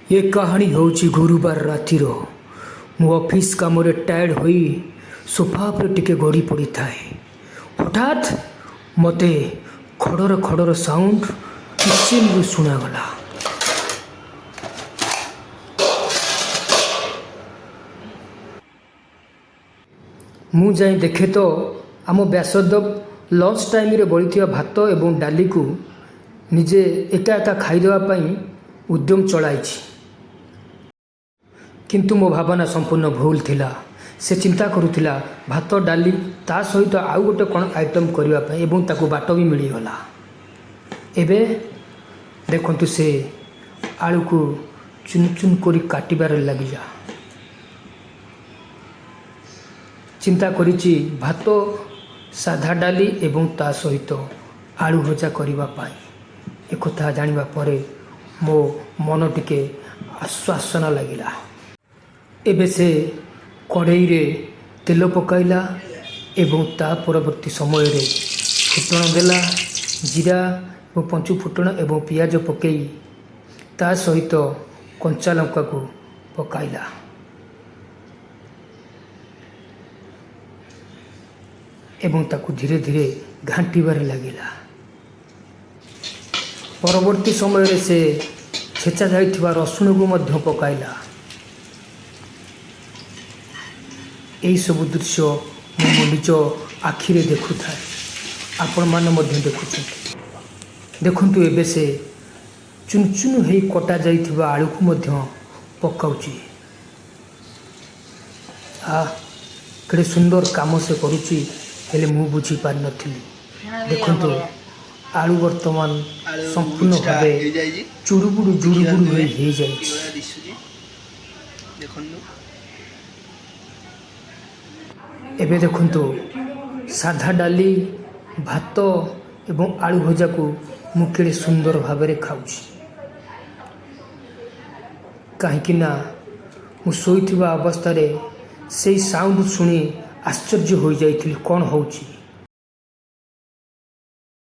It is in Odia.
ଏ କାହାଣୀ ହେଉଛି ଗୁରୁବାର ରାତିର। ମୁଁ ଅଫିସ୍ କାମରେ ଟାୟାର୍ଡ଼ ହୋଇ ସୋଫା ଉପରେ ଟିକେ ଗଡ଼ି ପଡ଼ିଥାଏ। ହଠାତ୍ ମୋତେ ଖଡ଼ର ଖଡ଼ର ସାଉଣ୍ଡ କିଚେନ୍ରୁ ଶୁଣାଗଲା। ମୁଁ ଯାଇ ଦେଖେ ତ ଆମ ବ୍ୟାସଦେବ ଲଞ୍ଚ ଟାଇମ୍ରେ ବଳିଥିବା ଭାତ ଏବଂ ଡାଲିକୁ ନିଜେ ଏକା ଏକା ଖାଇଦେବା ପାଇଁ ଉଦ୍ୟମ ଚଳାଇଛି। କିନ୍ତୁ ମୋ ଭାବନା ସମ୍ପୂର୍ଣ୍ଣ ଭୁଲ ଥିଲା। ସେ ଚିନ୍ତା କରୁଥିଲା ଭାତ, ଡାଲି, ତା ସହିତ ଆଉ ଗୋଟେ କ'ଣ ଆଇଟମ୍ କରିବା ପାଇଁ ଏବଂ ତାକୁ ବାଟ ବି ମିଳିଗଲା। ଏବେ ଦେଖନ୍ତୁ, ସେ ଆଳୁକୁ ଚୁନ ଚୁନ କରି କାଟିବାରେ ଲାଗିଲା। ଚିନ୍ତା କରିଛି ଭାତ, ସାଧା ଡାଲି ଏବଂ ତା ସହିତ ଆଳୁ ଭଜା କରିବା ପାଇଁ। ଏକଥା ଜାଣିବା ପରେ ମୋ ମନ ଟିକେ ଆଶ୍ୱାସନା ଲାଗିଲା। ଏବେ ସେ କଢ଼େଇରେ ତେଲ ପକାଇଲା ଏବଂ ତା ପରବର୍ତ୍ତୀ ସମୟରେ ଫୁଟଣ ଦେଲା, ଜିରା ଏବଂ ପଞ୍ଚୁ ଫୁଟଣ ଏବଂ ପିଆଜ ପକାଇ ତା ସହିତ କଞ୍ଚା ଲଙ୍କାକୁ ପକାଇଲା ଏବଂ ତାକୁ ଧୀରେ ଧୀରେ ଘାଣ୍ଟିବାରେ ଲାଗିଲା। ପରବର୍ତ୍ତୀ ସମୟରେ ସେ ଛେଚା ଯାଇଥିବା ରସୁଣକୁ ମଧ୍ୟ ପକାଇଲା। ଏହିସବୁ ଦୃଶ୍ୟ ମୁଁ ମୋ ନିଜ ଆଖିରେ ଦେଖୁଥାଏ, ଆପଣମାନେ ମଧ୍ୟ ଦେଖୁଛନ୍ତି। ଦେଖନ୍ତୁ, ଏବେ ସେ ଚୁନ ଚୁନ ହେଇ କଟା ଯାଇଥିବା ଆଳୁକୁ ମଧ୍ୟ ପକାଉଛି। ଆ କେଡ଼େ ସୁନ୍ଦର କାମ ସେ କରୁଛି, ହେଲେ ମୁଁ ବୁଝିପାରିନଥିଲି। ଦେଖନ୍ତୁ, ଆଳୁ ବର୍ତ୍ତମାନ ଆଳୁ ସମ୍ପୂର୍ଣ୍ଣ ଭୁଜିଟା ଭାବେ ହେଇଯାଇଛି। ଚୁଡ଼ୁବୁଡ଼ୁ ଜୁଡ଼ୁବୁଡ଼ୁ ଦେଖିପାରୁଥିବେ ହୋଇ ହେଇଯାଇଛି। କିଭଳିଆ ଦିଶୁଛି, ଦେଖନ୍ତୁ। ଏବେ ଦେଖନ୍ତୁ, ସାଧା ଡାଲି, ଭାତ ଏବଂ ଆଳୁ ଭଜାକୁ ମୁଁ କେଡ଼େ ସୁନ୍ଦର ଭାବରେ ଖାଉଛି, କାହିଁକି ନା ମୁଁ ଶୋଇଥିବା ଅବସ୍ଥାରେ ସେଇ ସାଉଣ୍ଡ ଶୁଣି ଆଶ୍ଚର୍ଯ୍ୟ ହୋଇଯାଇଥିଲି, କ'ଣ ହେଉଛି।